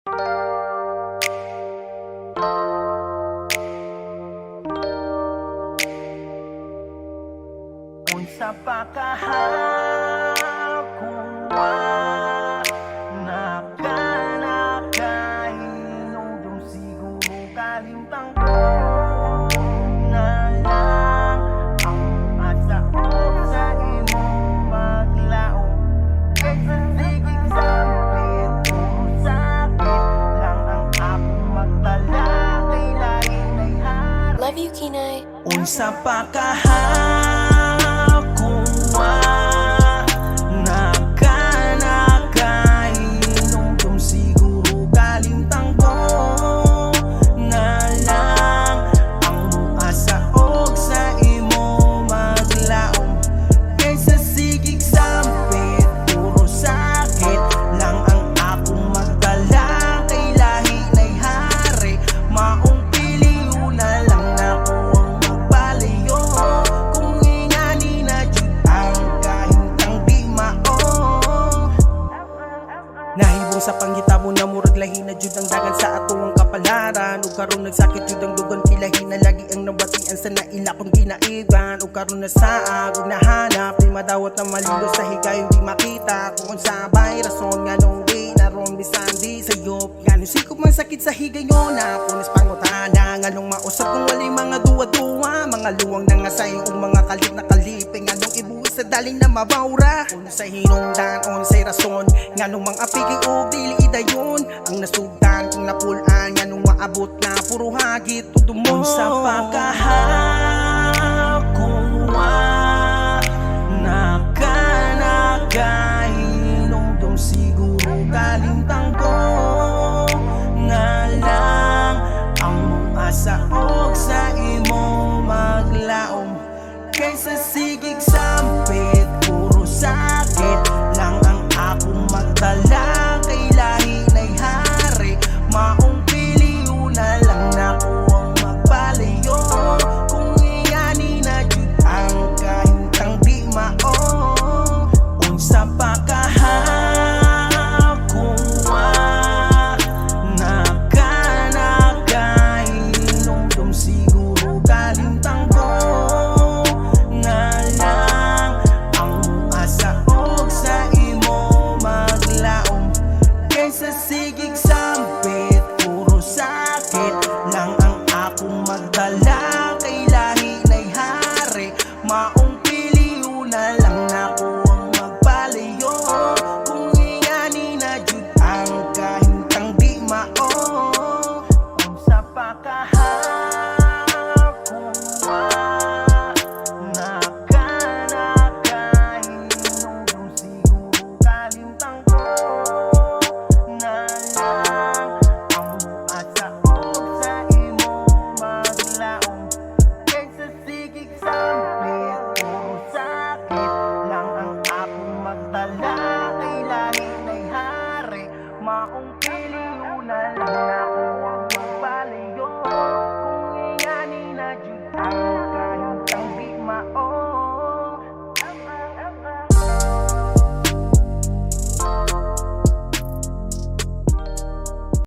Unsa pa kaha kung wa naka nakahinumdum, siguro kalimtang ko na lang ang asa og sa imong maglaom kaysa sigig sampit, puro sakit lang ang akong magtala kay lahi na'y hari. Love you, Kinay. Unsa pa kaha kung wa naka nakahinumdum, siguro kalimtang ko na lang ang muasa og sa imo maglaom kaysa sigig sampit, puro sakit lang ang akong magdala kay lahi na'y hari. Maong piliuna lang nako ang magpalayo kung ingani na jud ang kahimtang di mao. Nahibong sa panghitabo na murag lahi na jud ang dagan sa atuang kapalaran. Ug karon nagsakit jud ang dugan, kilahi na lagi ang nabatian sa naila kong ginaiban. Ug karon nasaag ug nahanap, di madawat na malilo sa higayon, di makita kung unsa ba'y rason nganong di naron bisan di sayop. Nganong sikop man sakit sa higayon na punas pangutana, nganong mausap kung walay mga duwa-duwa, mga luwang nangasay ug mga kalit na kalipay, nganong ibuwis sa daling na mabawra. Unsay hinungdan, unsay rason nganong mga apigi ug dili idayon ang nasugdan kung napulaan, nganong maabot na puro hagit ug dumon. Unsa pa kaha kung wa naka